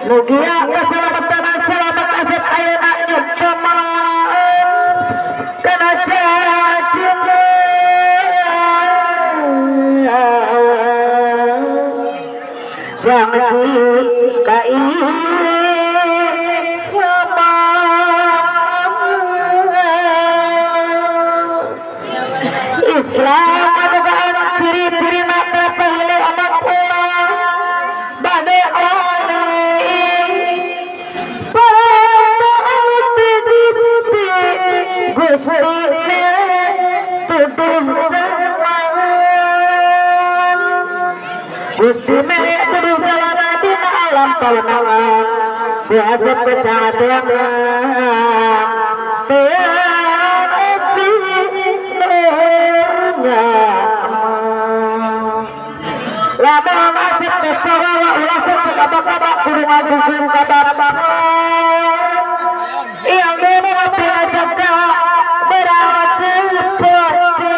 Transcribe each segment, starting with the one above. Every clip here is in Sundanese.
Mugia keselamatan selamat asep ayeuna nyumpama kana cacing. Janji ka sama Islam kabogaan ciri-ciri mata pahile amat bade oleh Gusti Gusti tuduh jalan Gusti mere tuduh jalan dina alam pawenangan biasa kecamatan tian eci nurnya. Lamun asip teh sawawa ulah sok sakaba-kaba kudu ngagugung ka Bapa yang dulu jaga berawat seperti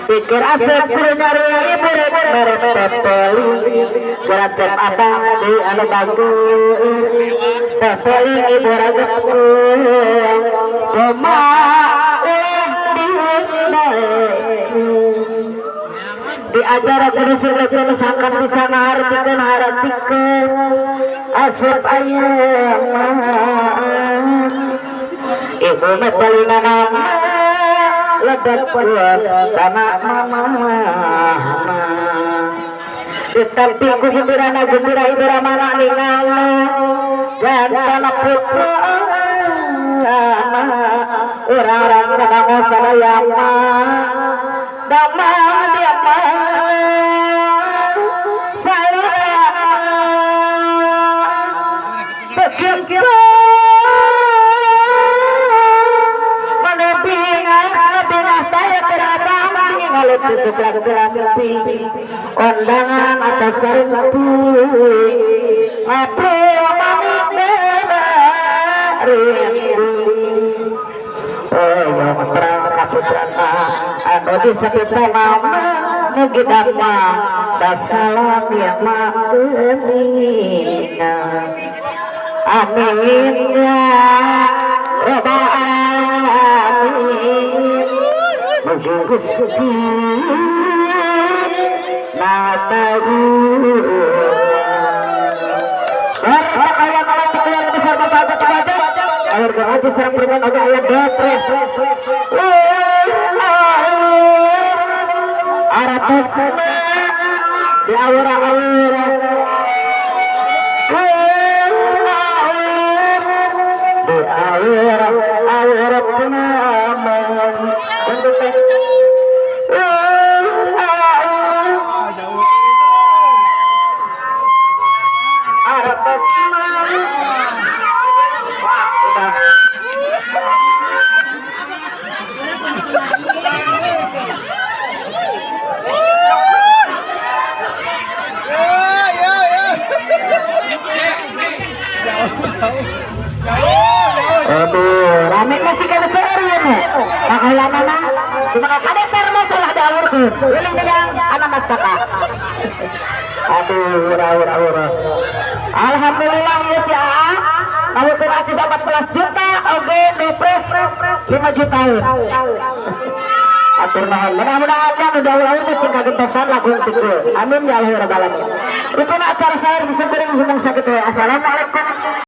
pikir asep suruh nyari murid mere pepeli geracep abang di anu bagus pepeli ibu ragat koma diajar kudu sing sangkan bisa ngahartikeun haratikeun asep ayeuna ibu mah palingan lebetkeun kana mama ditampi ku gumbirana gumbira ibu ramana ninggal jantana putra urang-urang sadango sadaya damang dia salira begitu mana bingah bingah taya terang ngalit sebelah kondangan atas sarung ngapro oh terang kaputrana anu disebut mama mugi dama dasalam ya mageninga amin ya robbal alamin mugi Gusti natahu serta kaya kalau keluarga besar bapak bapak air ngaji sareng preman oge aya depres aratos di awur-awur di awur-awur penaman aratos. Aduh, rame masih kena seueur ya nu. Pakaulana na, cuma kade termos ulah diawurkeun. Uling degang kana mastaka. Aduh, ura ura ura. Alhamdulillah ya si AA. Ngawurkeun acis 14 juta oge depres 5 juta. Atur nuhun. Mudah-mudahan kan udah awur-awur teh cing kagentosan lagu teu. Amin ya Allah ya rabbal alamin. Rupana acara sahur disempiring sumung sakitu. Assalamualaikum.